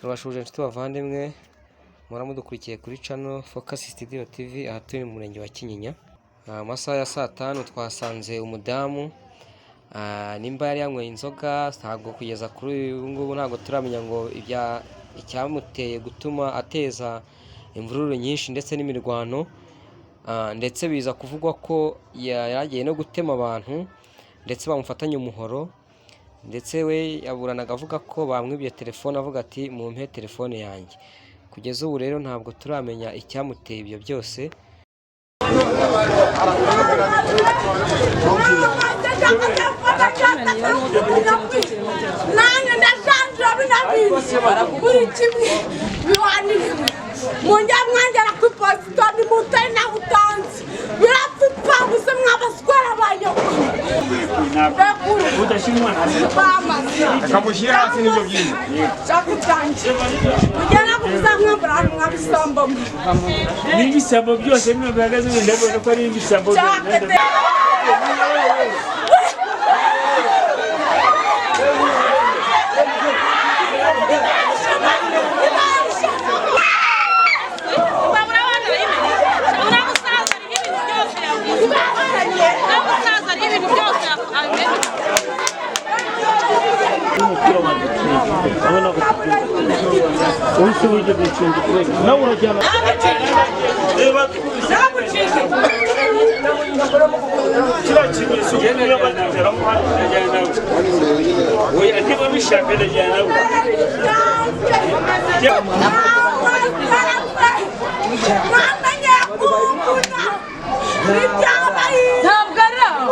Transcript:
Turabashuje inshuti bavandimwe, muhora mudukurikiye kuri channel Focus Studio TV, aha turi mu murenge wa Kinyinya. Amasaha ya saa tanu twasanze umudamu, nimba yari yanyweye inzoga, ntabwo kugeza kuri ubu ngubu ntabwo turamenya ngo ibya icyamuteye gutuma ateza imvururu nyinshi ndetse n'imirwano, ndetse biza kuvugwa ko yaragiye no gutema abantu ndetse bamufatanye umuhoro, ndetse we yaburanaga avuga ko bamwibye telefone, avuga ati mumpe telefone yanjye. Kugeza ubu rero ntabwo turamenya icyamuteye ibyo byose. Nanjye ndajanjura bino bintu buri kimwe biwaniriwe munjya mwangera ku iposita ni mutari nawe utanze birapfa ipfa gusa mwabaswara banyoko bamaze Akamushyira hasi nibyo byiza. Shaka utange mujyana kuzamwambura hano mwabisambamo. N'ibisambo byose bino bihagaze ndabona ko ari ibisambo. Cyakete. Kiriya kintu niyo bateramo hano ndajyana nawe, oya niba bishaka ndajyana nawe. Ntabwo ari aho.